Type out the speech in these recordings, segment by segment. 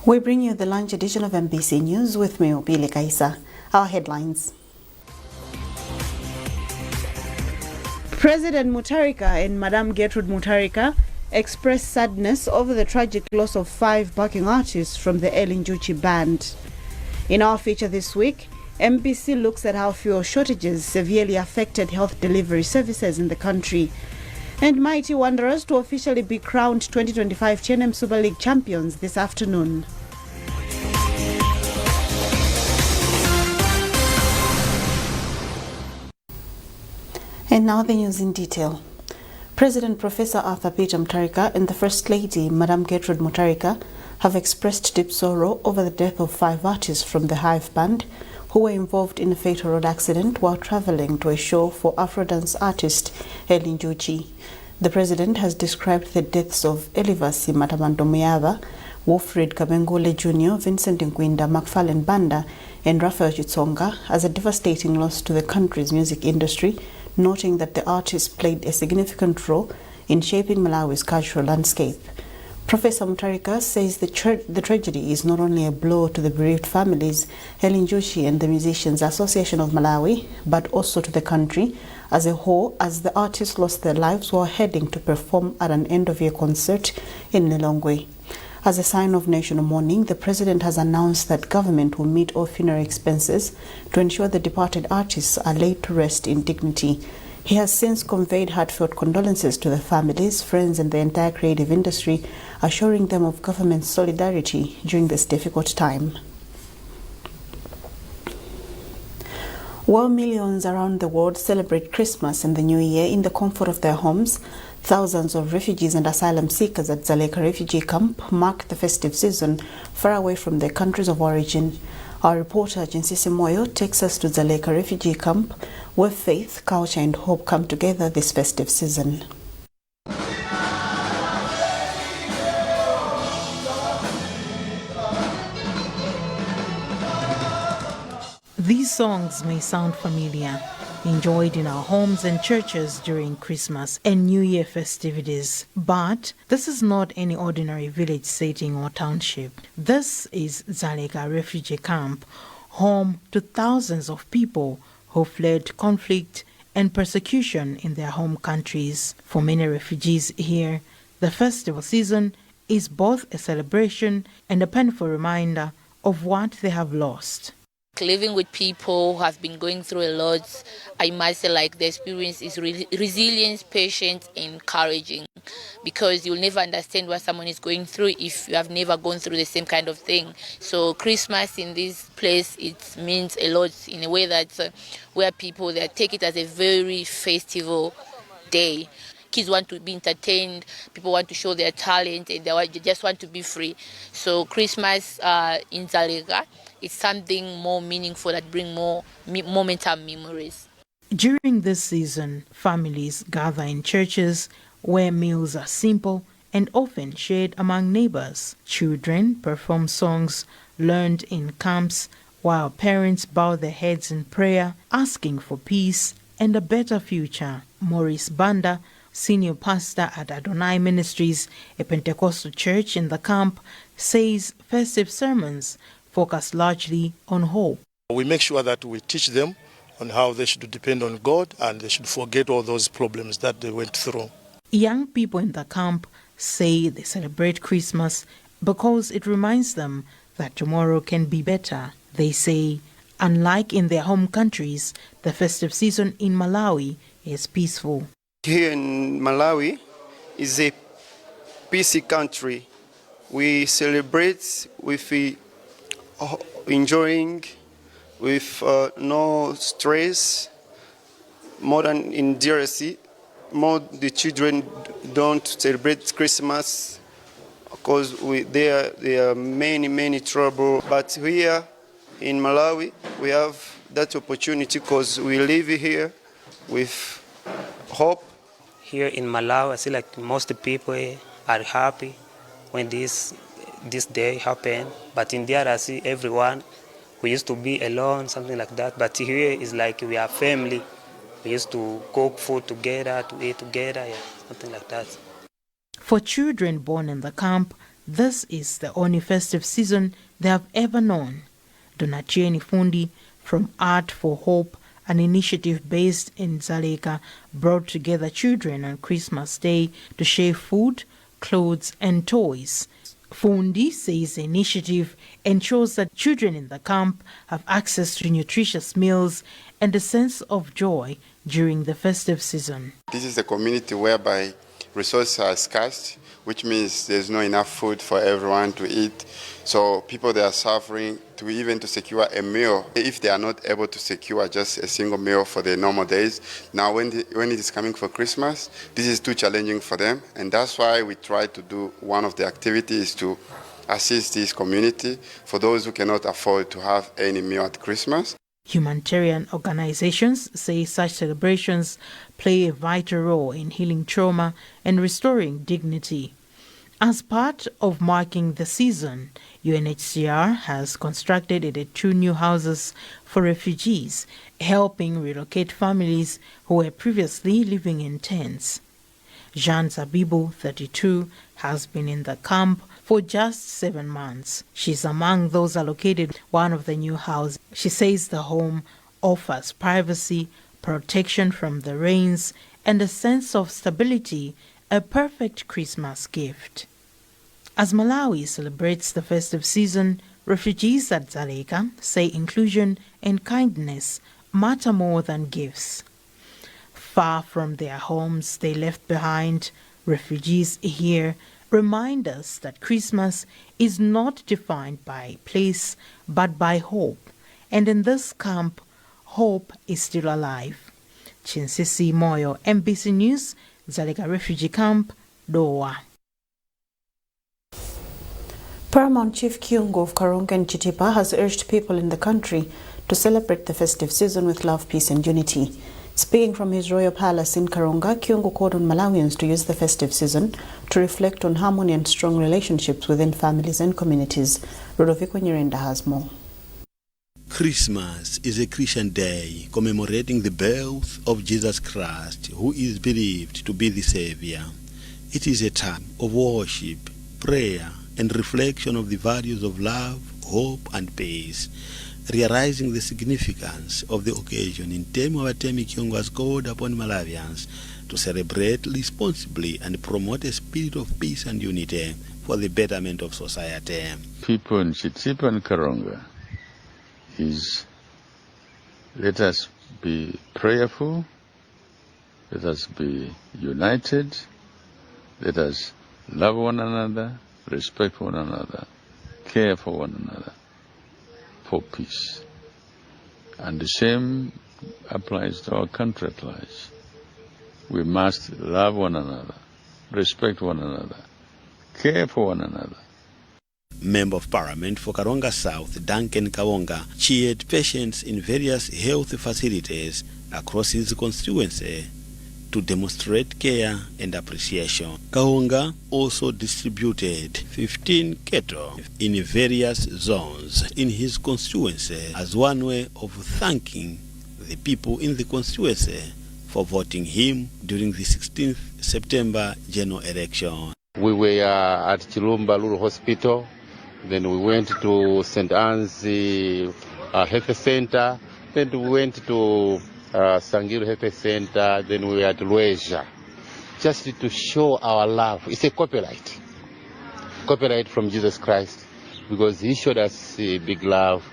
We bring you the lunch edition of MBC News with me, Abale. Our headlines. President Mutharika and Madam Gertrude Mutharika expressed sadness over the tragic loss of 5 backing artists from the Njuchi band. In our feature this week, MBC looks at how fuel shortages severely affected health delivery services in the country. And Mighty Wanderers to officially be crowned 2025 TNM Super League champions this afternoon. And now the news in detail. President Professor Arthur Peter Mutharika and the First Lady, Madam Gertrude Mutharika, have expressed deep sorrow over the death of 5 artists from the Hive Band who were involved in a fatal road accident while traveling to a show for Afro-dance artist Njuchi. The President has described the deaths of Elivasi Matamandomuyava, Wilfred Kabengule Jr., Vincent Nkwinda, McFarlane Banda, and Raphael Chitsonga as a devastating loss to the country's music industry, noting that the artists played a significant role in shaping Malawi's cultural landscape. Professor Mutharika says the tragedy is not only a blow to the bereaved families, Njuchi and the Musicians Association of Malawi, but also to the country as a whole, as the artists lost their lives while heading to perform at an end-of-year concert in Lilongwe. As a sign of national mourning, the President has announced that government will meet all funeral expenses to ensure the departed artists are laid to rest in dignity. He has since conveyed heartfelt condolences to the families, friends and the entire creative industry, assuring them of government's solidarity during this difficult time. While millions around the world celebrate Christmas and the New Year in the comfort of their homes, thousands of refugees and asylum seekers at Zachitika refugee camp mark the festive season far away from their countries of origin. Our reporter Jinsisi Moyo takes us to Zachitika refugee camp, where faith, culture and hope come together this festive season. These songs may sound familiar, enjoyed in our homes and churches during Christmas and New Year festivities. But this is not any ordinary village setting or township. This is Zachitika refugee camp, home to thousands of people who fled conflict and persecution in their home countries. For many refugees here, the festival season is both a celebration and a painful reminder of what they have lost. Living with people who have been going through a lot, I must say the experience is resilience, patience, encouraging, because you'll never understand what someone is going through if you have never gone through the same kind of thing. So Christmas in this place, it means a lot in a way that where people they take it as a very festival day. Kids want to be entertained, people want to show their talent, and they just want to be free. So Christmas in Zachitika, it's something more meaningful that bring more momentum memories. During this season, families gather in churches where meals are simple and often shared among neighbors. Children perform songs learned in camps, while parents bow their heads in prayer, asking for peace and a better future. Maurice Banda, senior pastor at Adonai Ministries, a Pentecostal church in the camp, says festive sermons focus largely on hope. We make sure that we teach them on how they should depend on God and they should forget all those problems that they went through. Young people in the camp say they celebrate Christmas because it reminds them that tomorrow can be better. They say, unlike in their home countries, the festive season in Malawi is peaceful. Here in Malawi is a peaceful country. We celebrate with enjoying, with no stress. More than in DRC, the children don't celebrate Christmas because there are many trouble. But here in Malawi, we have that opportunity because we live here with hope. Here in Malawi, I see like most people are happy when this day happened. But in there, I see everyone, we used to be alone, something like that. But here is like we are family. We used to cook food together, to eat together, something like that. For children born in the camp, this is the only festive season they have ever known. Donatieni Fundi from Art for Hope, an initiative based in Zachitika, brought together children on Christmas Day to share food, clothes and toys. Fundi says the initiative ensures that children in the camp have access to nutritious meals and a sense of joy during the festive season. This is a community whereby resources are scarce, which means there's not enough food for everyone to eat. So people, they are suffering to secure a meal. If they are not able to secure just a single meal for the normal days, now when it is coming for Christmas, this is too challenging for them. And that's why we try to do one of the activities to assist this community for those who cannot afford to have any meal at Christmas. Humanitarian organizations say such celebrations play a vital role in healing trauma and restoring dignity. As part of marking the season, UNHCR has constructed 82 new houses for refugees, helping relocate families who were previously living in tents. Jean Zabibu, 32, has been in the camp for just 7 months. She's among those allocated one of the new houses. She says the home offers privacy, protection from the rains, and a sense of stability, a perfect Christmas gift. As Malawi celebrates the festive season, refugees at Zachitika say inclusion and kindness matter more than gifts. Far from their homes they left behind, refugees here remind us that Christmas is not defined by place but by hope. And in this camp, hope is still alive. Chinsisi Moyo, MBC News, Zachitika Refugee Camp, Doha. Paramount Chief Kiungo of Karonga and Chitipa has urged people in the country to celebrate the festive season with love, peace and unity. Speaking from his royal palace in Karonga, Kiungo called on Malawians to use the festive season to reflect on harmony and strong relationships within families and communities. Rodoviko Nyirenda has more. Christmas is a Christian day commemorating the birth of Jesus Christ, who is believed to be the Savior. It is a time of worship, prayer, and reflection of the values of love, hope, and peace. Realizing the significance of the occasion, in terms of Atemi Kiungo has called upon Malawians to celebrate responsibly and promote a spirit of peace and unity for the betterment of society. People in Chitipa and Karonga let us be prayerful, let us be united, let us love one another, respect one another, care for one another, for peace. And the same applies to our country at large. We must love one another, respect one another, care for one another. Member of Parliament for Karonga South, Duncan Kawonga, cheered patients in various health facilities across his constituency to demonstrate care and appreciation. Kawonga also distributed 15 cattle in various zones in his constituency as one way of thanking the people in the constituency for voting him during the 16th September general election. We were at Chilumba Rural Hospital, then we went to St. Anne's Health Center, then we went to Sangiro Health Center, then we were at Lueja, just to show our love. It's a copyright from Jesus Christ, because he showed us a big love.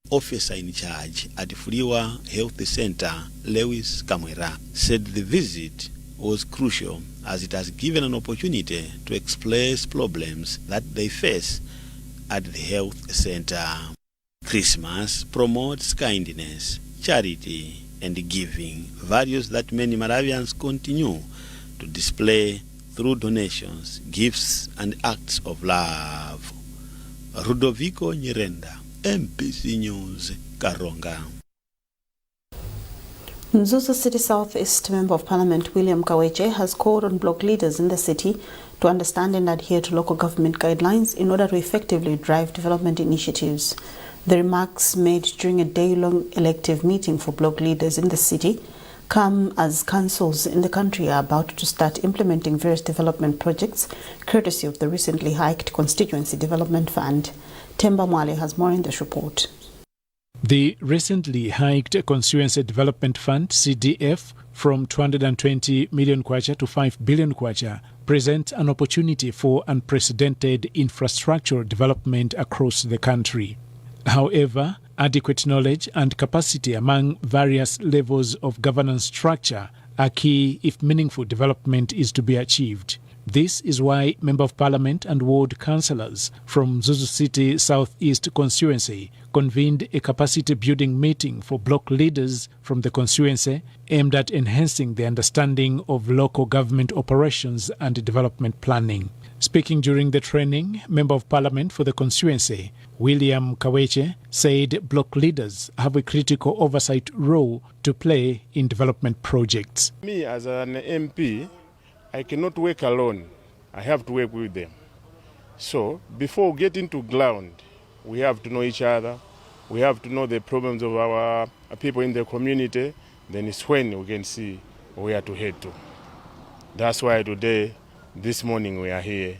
Officer in charge at Fuliwa Health Center, Lewis Kamwera, said the visit was crucial as it has given an opportunity to express problems that they face at the health center. Christmas promotes kindness, charity, and giving, values that many Malawians continue to display through donations, gifts, and acts of love. Rodoviko Nyirenda, MBC News, Karonga. Mzuzu City South-East Member of Parliament William Kaweche has called on block leaders in the city to understand and adhere to local government guidelines in order to effectively drive development initiatives. The remarks made during a day-long elective meeting for block leaders in the city come as councils in the country are about to start implementing various development projects courtesy of the recently hiked Constituency Development Fund. Tamvani has more in this report. The recently hiked Constituency Development Fund, CDF, from 220 million kwacha to 5 billion kwacha presents an opportunity for unprecedented infrastructural development across the country. However, adequate knowledge and capacity among various levels of governance structure are key if meaningful development is to be achieved. This is why Member of Parliament and ward councillors from Zuzu City Southeast constituency convened a capacity-building meeting for block leaders from the constituency aimed at enhancing the understanding of local government operations and development planning. Speaking during the training, Member of Parliament for the constituency, William Kaweche, said block leaders have a critical oversight role to play in development projects. Me as an MP, I cannot work alone. I have to work with them. So before getting to ground, we have to know each other. We have to know the problems of our people in the community. Then it's when we can see where to head to. That's why today, this morning, we are here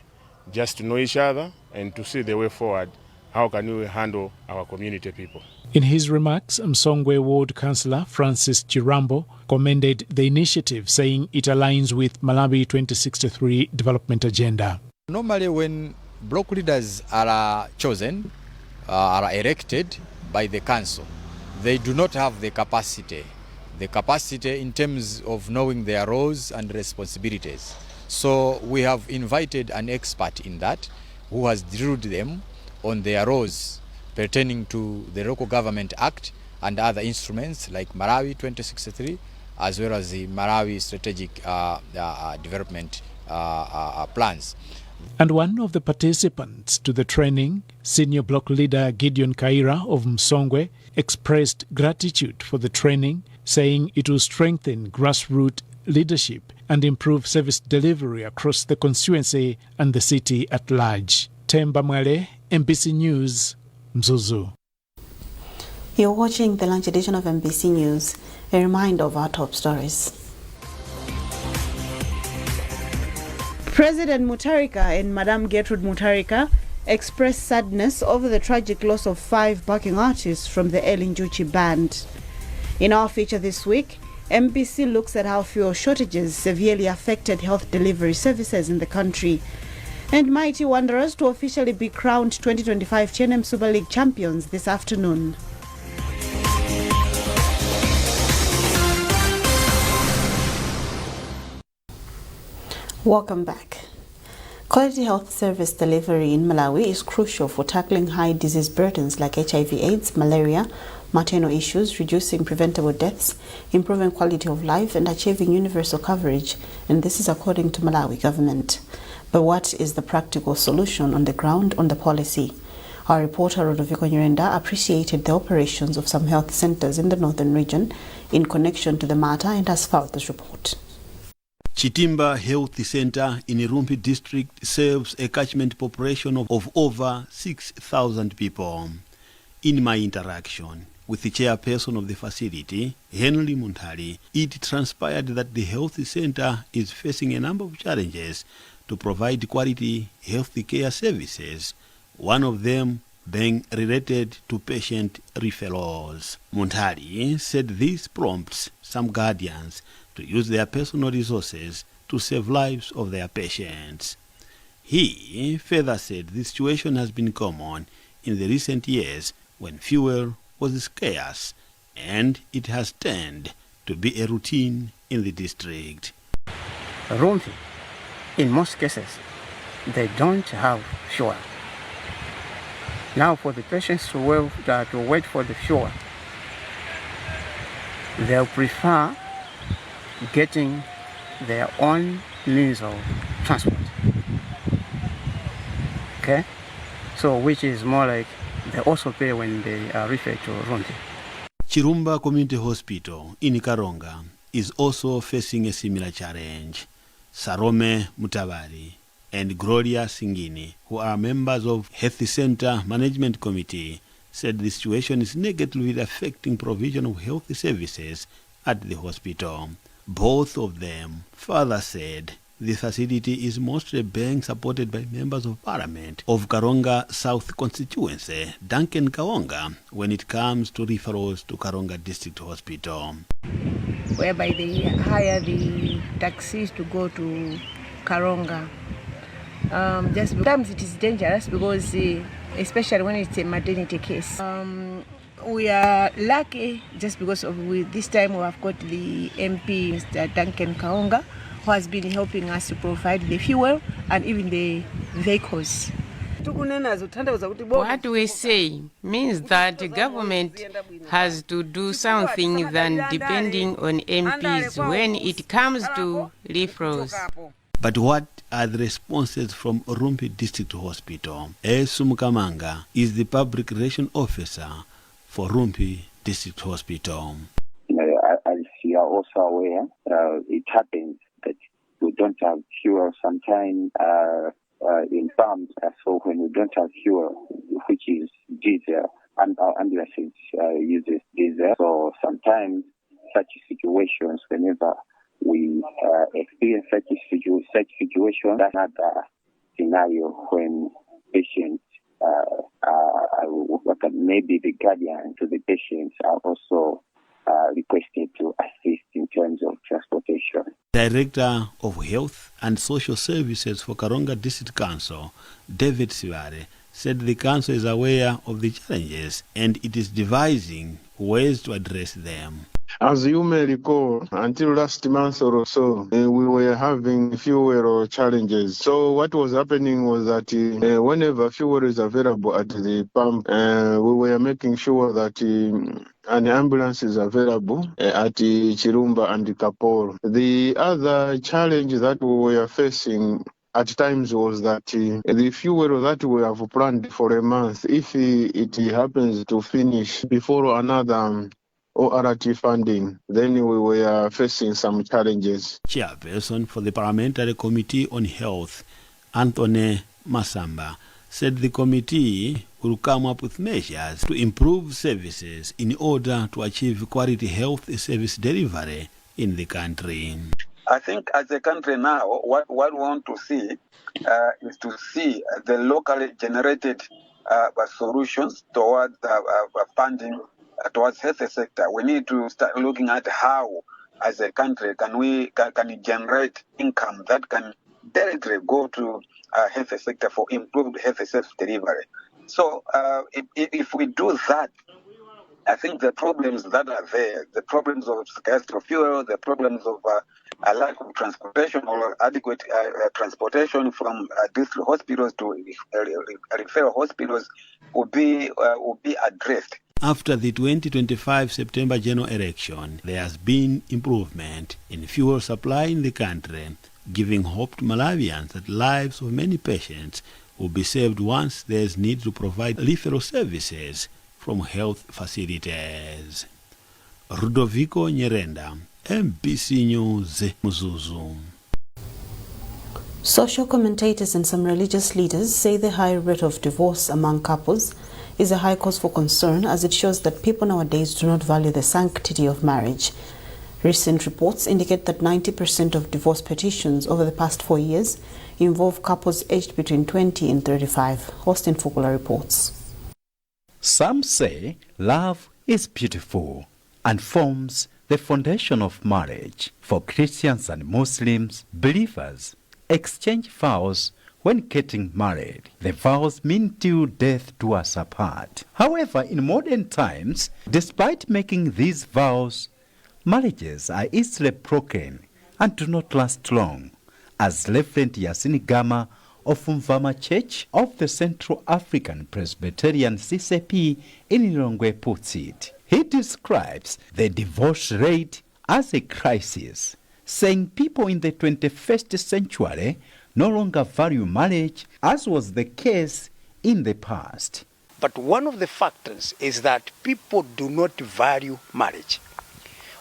just to know each other and to see the way forward. How can we handle our community people? In his remarks, Msongwe Ward Councillor Francis Chirambo commended the initiative, saying it aligns with Malawi 2063 development agenda. Normally when block leaders are chosen, are elected by the council, they do not have the capacity in terms of knowing their roles and responsibilities. So we have invited an expert in that who has drilled them on their roles pertaining to the Local Government Act and other instruments like Malawi 2063, as well as the Malawi Strategic Development plans. And one of the participants to the training, Senior Block Leader Gideon Kaira of Msongwe, expressed gratitude for the training, saying it will strengthen grassroots leadership and improve service delivery across the constituency and the city at large. Tamvani, MBC News, Mzuzu. You're watching the lunch edition of MBC News. A reminder of our top stories. President Mutharika and Madam Gertrude Mutharika expressed sadness over the tragic loss of 5 backing artists from the El Njuchi band. In our feature this week, MBC looks at how fuel shortages severely affected health delivery services in the country. And Mighty Wanderers to officially be crowned 2025 TNM Super League champions this afternoon. Welcome back. Quality health service delivery in Malawi is crucial for tackling high disease burdens like HIV/AIDS, malaria, maternal issues, reducing preventable deaths, improving quality of life, and achieving universal coverage. And this is according to Malawi government. But what is the practical solution on the ground on the policy? Our reporter Rodoviko Nyirenda appreciated the operations of some health centers in the northern region in connection to the matter and has filed this report. Chitimba Health Center in Irumpi district serves a catchment population of over 6,000 people. In my interaction with the chairperson of the facility, Henry Muntali, it transpired that the health center is facing a number of challenges to provide quality health care services, one of them being related to patient referrals. Muntali said this prompts some guardians to use their personal resources to save lives of their patients. He further said the situation has been common in the recent years when fuel was scarce, and it has turned to be a routine in the district. Rumpi, in most cases, they don't have fuel. Now for the patients to wait for the fuel, they'll prefer getting their own means of transport. Okay? So which is more like they also pay when they are referred to Rumpi. Chirumba Community Hospital in Karonga is also facing a similar challenge. Sarome Mutavari and Gloria Singini, who are members of Health Center Management Committee, said the situation is negatively affecting provision of health services at the hospital. Both of them further said the facility is mostly being supported by members of parliament of Karonga South constituency, Duncan Kawonga, when it comes to referrals to Karonga District Hospital. Whereby they hire the taxis to go to Karonga. Just sometimes it is dangerous because, especially when it's a maternity case. We are lucky just because of this time we have got the MP, Mr. Duncan Kawonga, who has been helping us to provide the fuel and even the vehicles. What we say means that the government has to do something than depending on MPs when it comes to referrals. But what are the responses from Rumpi District Hospital? Esumukamanga is the public relations officer for Rumpi District Hospital. As you are also aware, it happens that we don't have fuel sometimes in farms. So when we don't have fuel, which is diesel, and our ambulances uses diesel. So sometimes such situations, whenever we experience such situation, that's another scenario when patients maybe the guardian to the patients are also requested to assist in terms of transportation. Director of Health and Social Services for Karonga District Council, David Siware, said the council is aware of the challenges and it is devising ways to address them. As you may recall, until last month or so, we were having fuel challenges. So what was happening was that whenever fuel is available at the pump, we were making sure that an ambulance is available at Chirumba and Kaporo. The other challenge that we were facing at times was that the fuel that we have planned for a month, if it happens to finish before another ORT funding, then we were facing some challenges. Chairperson for the Parliamentary Committee on Health, Anthony Masamba, said the committee will come up with measures to improve services in order to achieve quality health service delivery in the country. I think as a country now, what we want to see is to see the locally generated solutions towards funding towards health sector. We need to start looking at how, as a country, can generate income that can directly go to health sector for improved health service delivery. So if we do that, I think the problems that are there, the problems of scarcity of fuel, the problems of a lack of transportation or adequate transportation from district hospitals to referral hospitals will be addressed. After the 2025 September general election, there has been improvement in fuel supply in the country, giving hope to Malawians that lives of many patients will be saved once there is need to provide referral services from health facilities. Rudovico Nyerenda, MBC News, Muzuzu. Social commentators and some religious leaders say the high rate of divorce among couples is a high cause for concern, as it shows that people nowadays do not value the sanctity of marriage. Recent reports indicate that 90% of divorce petitions over the past 4 years involve couples aged between 20 and 35. Austin Fukula reports. Some say love is beautiful and forms the foundation of marriage. For Christians and Muslims, believers exchange vows when getting married. The vows mean till death do us apart. However, in modern times, despite making these vows, marriages are easily broken and do not last long, as Reverend Yasin Gama of Mvama Church of the Central African Presbyterian CCP in Lilongwe puts it. He describes the divorce rate as a crisis, saying people in the 21st century no longer value marriage as was the case in the past. But one of the factors is that people do not value marriage.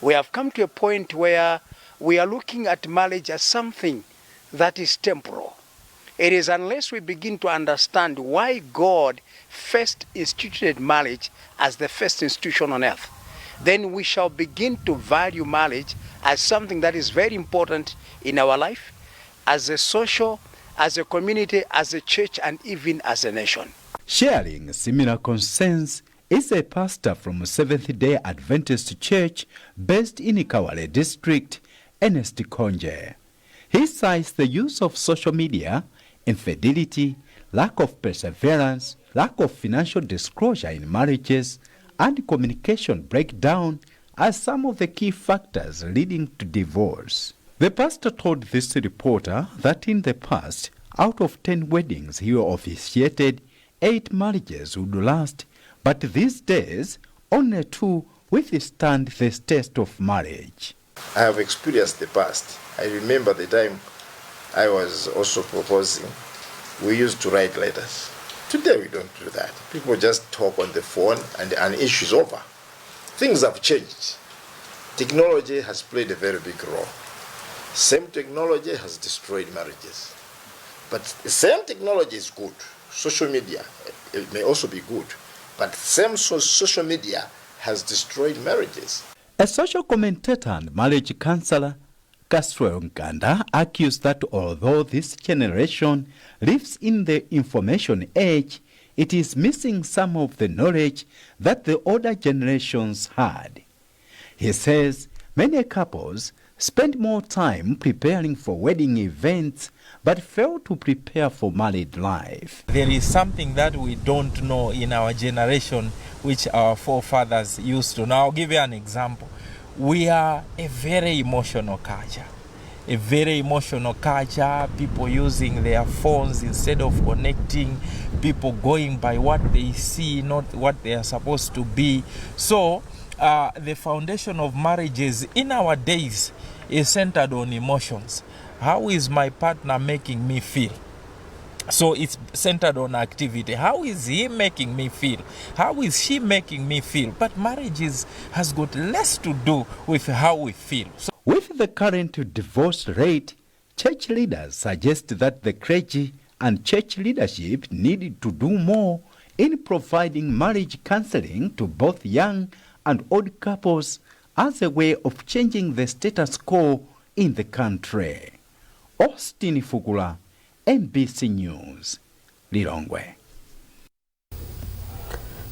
We have come to a point where we are looking at marriage as something that is temporal. It is unless we begin to understand why God first instituted marriage as the first institution on earth, then we shall begin to value marriage as something that is very important in our life, as a social, as a community, as a church, and even as a nation. Sharing similar concerns is a pastor from Seventh-day Adventist Church based in Kawale District, Ernest Konje. He cites the use of social media, infidelity, lack of perseverance, lack of financial disclosure in marriages, and communication breakdown as some of the key factors leading to divorce. The pastor told this reporter that in the past, out of 10 weddings he officiated, 8 marriages would last, but these days, only 2 withstand the test of marriage. I have experienced the past. I remember the time I was also proposing. We used to write letters. Today we don't do that. People just talk on the phone and an issue is over. Things have changed. Technology has played a very big role. Same technology has destroyed marriages. But the same technology is good. Social media, it may also be good. But same social media has destroyed marriages. A social commentator and marriage counselor, Castro Nkanda, argues that although this generation lives in the information age, it is missing some of the knowledge that the older generations had. He says many couples spend more time preparing for wedding events but fail to prepare for married life. There is something that we don't know in our generation which our forefathers used to. Now I'll give you an example. We are a very emotional culture. A very emotional culture, people using their phones instead of connecting, people going by what they see, not what they are supposed to be. So the foundation of marriages in our days is centered on emotions. How is my partner making me feel? So it's centered on activity. How is he making me feel? How is she making me feel? But marriages has got less to do with how we feel. So with the current divorce rate, church leaders suggest that the clergy and church leadership need to do more in providing marriage counseling to both young and old couples as a way of changing the status quo in the country. Austin Fugula, MBC News, Lilongwe.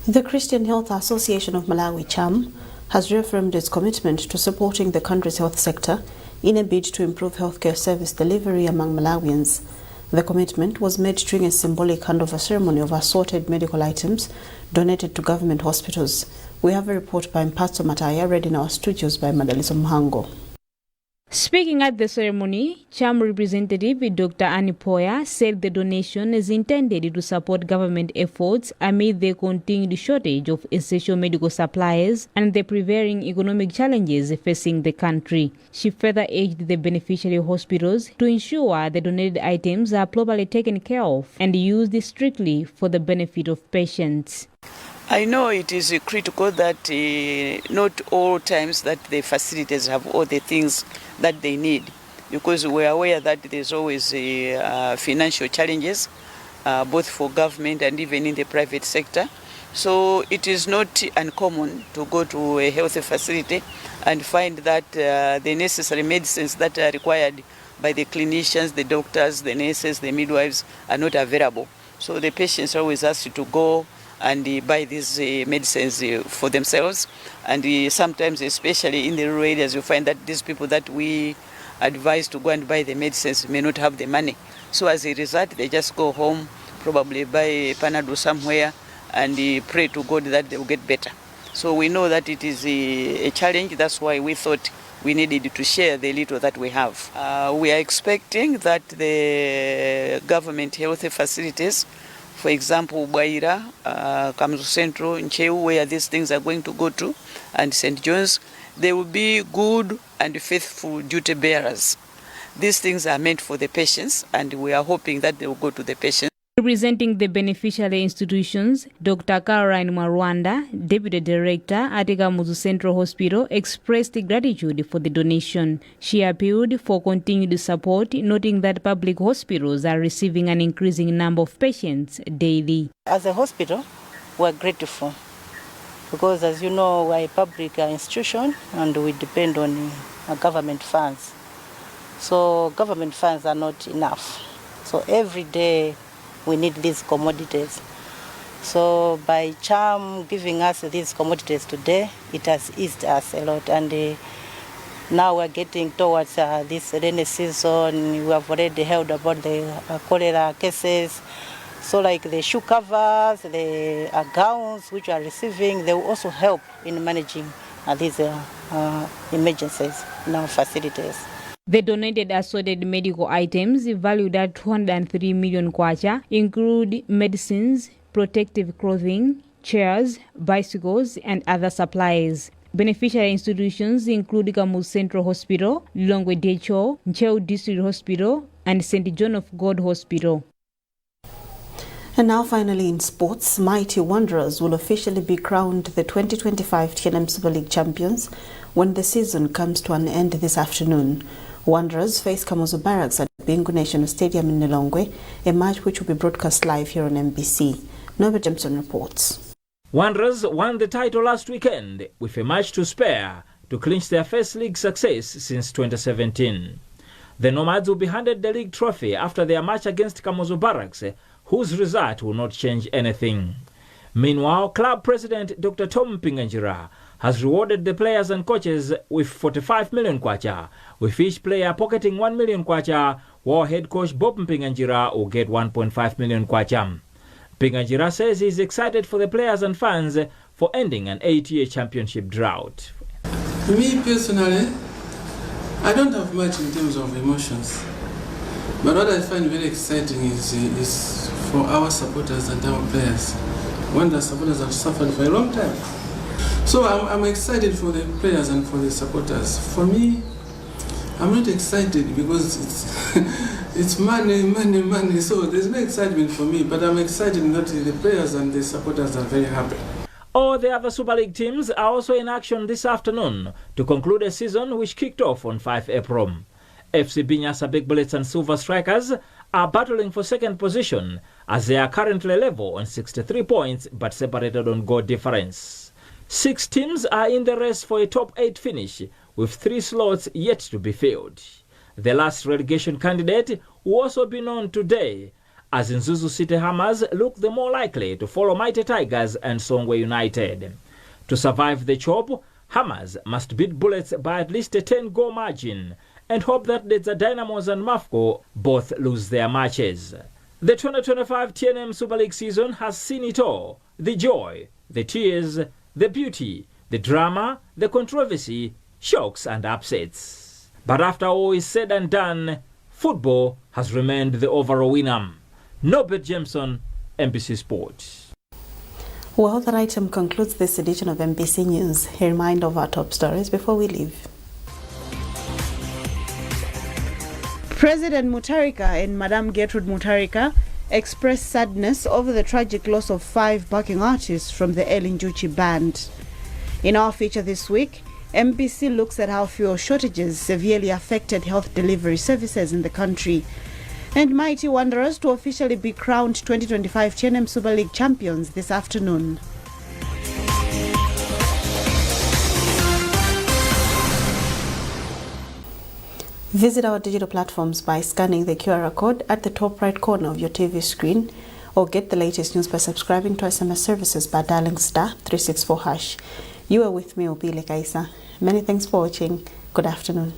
The Christian Health Association of Malawi, CHAM, has reaffirmed its commitment to supporting the country's health sector in a bid to improve healthcare service delivery among Malawians. The commitment was made during a symbolic handover ceremony of assorted medical items donated to government hospitals. We have a report by Mpatso Mataya, read in our studios by Madaliso Mhango. Speaking at the ceremony, CHAM representative Dr. Annie Poya said the donation is intended to support government efforts amid the continued shortage of essential medical supplies and the prevailing economic challenges facing the country. She further urged the beneficiary hospitals to ensure the donated items are properly taken care of and used strictly for the benefit of patients. I know it is critical that not all times that the facilities have all the things that they need, because we are aware that there's always financial challenges, both for government and even in the private sector. So it is not uncommon to go to a health facility and find that the necessary medicines that are required by the clinicians, the doctors, the nurses, the midwives are not available. So the patients are always asked to go and buy these medicines for themselves. And sometimes, especially in the rural areas, you find that these people that we advise to go and buy the medicines may not have the money. So as a result, they just go home, probably buy a Panadol somewhere, and pray to God that they will get better. So we know that it is a challenge. That's why we thought we needed to share the little that we have. We are expecting that the government health facilities, for example, Baira, Kamzu Central, Ncheu, where these things are going to go to, and St. John's, they will be good and faithful duty bearers. These things are meant for the patients, and we are hoping that they will go to the patients. Representing the beneficiary institutions, Dr. Caroline Marwanda, Deputy Director at Kamuzu Central Hospital, expressed gratitude for the donation. She appealed for continued support, noting that public hospitals are receiving an increasing number of patients daily. As a hospital, we are grateful because as you know, we're a public institution and we depend on government funds. So government funds are not enough. So every day we need these commodities. So by CHAM giving us these commodities today, it has eased us a lot. And now we're getting towards this rainy season. We have already heard about the cholera cases. So like the shoe covers, the gowns which we are receiving, they will also help in managing these emergencies in our facilities. The donated assorted medical items valued at 203 million kwacha include medicines, protective clothing, chairs, bicycles, and other supplies. Beneficiary institutions include Kamu Central Hospital, Lilongwe Decho, Ncheu District Hospital, and St. John of God Hospital. And now finally in sports, Mighty Wanderers will officially be crowned the 2025 TNM Super League champions when the season comes to an end this afternoon. Wanderers face Kamuzu Barracks at Bingu National Stadium in Lilongwe, a match which will be broadcast live here on MBC. Norbert Jameson reports. Wanderers won the title last weekend with a match to spare to clinch their first league success since 2017. The Nomads will be handed the league trophy after their match against Kamuzu Barracks, whose result will not change anything. Meanwhile, club president Dr. Tom Pinganjira has rewarded the players and coaches with 45 million kwacha, with each player pocketing 1 million kwacha, while head coach Bob Pinganjira will get 1.5 million kwacha. Pinganjira says he is excited for the players and fans for ending an 8-year championship drought. Me personally, I don't have much in terms of emotions. But what I find very exciting is for our supporters and our players. When the supporters have suffered for a long time. So I'm excited for the players and for the supporters. For me, I'm not excited because it's money. So there's no excitement for me, but I'm excited that the players and the supporters are very happy. All the other Super League teams are also in action this afternoon to conclude a season which kicked off on 5 April. FC Binyasa Big Bullets and Silver Strikers are battling for second position as they are currently level on 63 points but separated on goal difference. 6 teams are in the race for a top 8 finish with 3 slots yet to be filled. The last relegation candidate will also be known today as Nzuzu City Hammers look the more likely to follow Mighty Tigers and Songwe United. To survive the chop, Hammers must beat Bullets by at least a 10-goal margin and hope that the Dynamos and Mafco both lose their matches. The 2025 TNM Super League season has seen it all: the joy, the tears, the beauty, the drama, the controversy, shocks and upsets. But after all is said and done, football has remained the overall winner. Norbert Jameson, MBC Sports. Well, that item concludes this edition of MBC News. A reminder of our top stories before we leave. President Mutharika and Madam Gertrude Mutharika expressed sadness over the tragic loss of 5 backing artists from the El Njuchi band. In our feature this week, MBC looks at how fuel shortages severely affected health delivery services in the country. And Mighty Wanderers to officially be crowned 2025 TNM Super League champions this afternoon. Visit our digital platforms by scanning the QR code at the top right corner of your TV screen, or get the latest news by subscribing to SMS services by dialing *364#. You are with me, Abale. Many thanks for watching. Good afternoon.